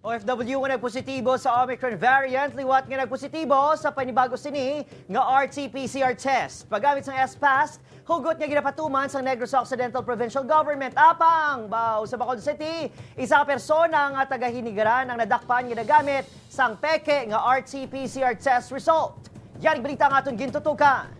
OFW nga nagpositibo sa Omicron variant, liwat nga nagpositibo sa panibago sini nga RT-PCR test. Paggamit sa S-Pass, hugot nga ginapatuman sa Negros Occidental Provincial Government. Apang, baw sa Bacolod City, isa ka persona nga taga Hinigaran ang nadakpan nga nagamit sang peke nga RT-PCR test result. Yan ang balita nga aton gintutukan.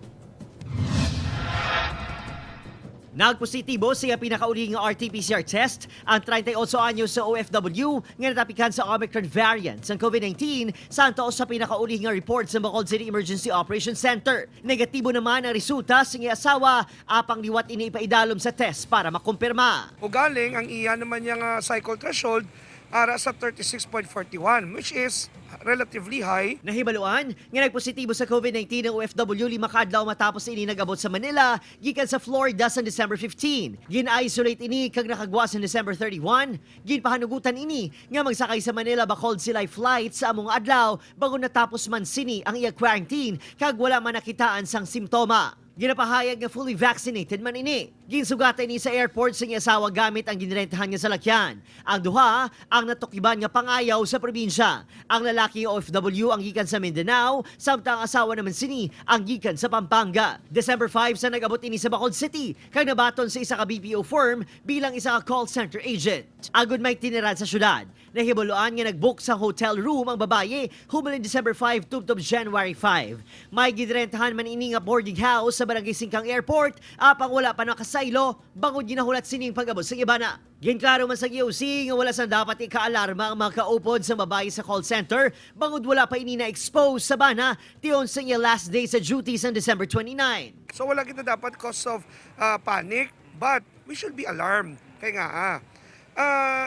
Nagpositibo sa pinakauli nga RT-PCR test ang 38 anyos sa OFW nga natapikan sa Omicron variant sa COVID-19 santo sa pinakauli nga report sa Bacolod City Emergency Operations Center. Negatibo naman ang resulta sa iyang asawa apang liwat ini ipaidalom sa test para makumpirma. Ugaling, ang iya naman niyang cycle threshold ara sa 36.41, which is relatively high. Nahibaluan nga nagpositibo sa COVID-19 ang OFW 5 ka adlaw matapos ini nag-abot sa Manila gikan sa Florida sa December 15. Gin-isolate ini kag nakagwa sa December 31. Ginpahanugutan ini nga magsakay sa Manila Bacolod Silay flight sa among adlaw bago natapos man sini ang iya quarantine kag wala man nakitaan sang simptoma. Ginapahayag nga fully vaccinated man ini. Ginsugatan ini sa airport sa iyang asawa gamit ang ginrentahan nga salakyan. Ang duha ang natukiban nga pangayaw sa probinsya. Ang lalaki OFW ang gikan sa Mindanao, samtang ang asawa naman sini ang gikan sa Pampanga. December 5 sa nag-abot ini sa Bacolod City kag nabaton sa isa ka BPO firm bilang isa ka call center agent. Agud may tiniran sa syudad. Nahibaluan nga nag-book sa hotel room ang babaye humalin December 5 tubtob January 5. May ginrentahan man ini nga boarding house sa Barangay Singcang Airport apang wala pa nakasaylo bangod ginahulat sining pag-abot sa ibana. Ginklaro man sa EOC nga wala sang dapat ikaalarma ang mga kaupod sa babae sa call center bangod wala pa ini na-expose sa bana tion sa iya last day sa duty sa December 29. So wala kita dapat cause of panic, but we should be alarmed. Kaya nga,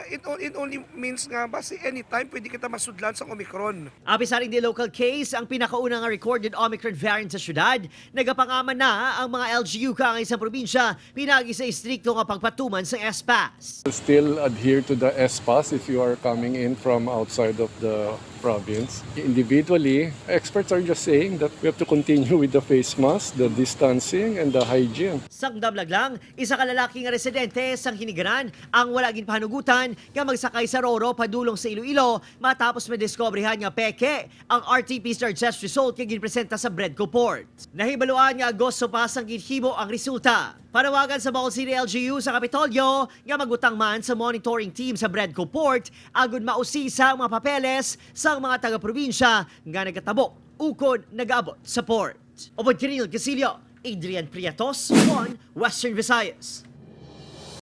it only means nga basi anytime pwede kita masudlan sa Omicron. Apisaring di local case, ang pinakauna nga recorded Omicron variant sa syudad, nagapangaman na ang mga LGU ka ang isang probinsya, pinagi sa istrikto nga pagpatuman sa S-Pass. Still adhere to the S-Pass if you are coming in from outside of the province. Individually, experts are just saying that we have to continue with the face mask, the distancing, and the hygiene. Sang damlag lang, isa ka lalaki nga residente sang Hinigaran ang wala ginpahanugutan nga magsakay sa Roro padulong sa Iloilo matapos madiskobrehan nga peke ang RT-PCR test result nga ginpresenta sa Bredco Port. Nahibaluan nga Agosto pa sang ginhimo ang resulta. Panawagan sa Bacolod City LGU sa Kapitolyo nga magutang man sa monitoring team sa Bredco Port agud mausisa ang mga papeles sang mga taga-probinsya nga nagatabok ukon nagaabot sa port. Upod Kiril Casilio, Adrian Prietos, 1 Western Visayas.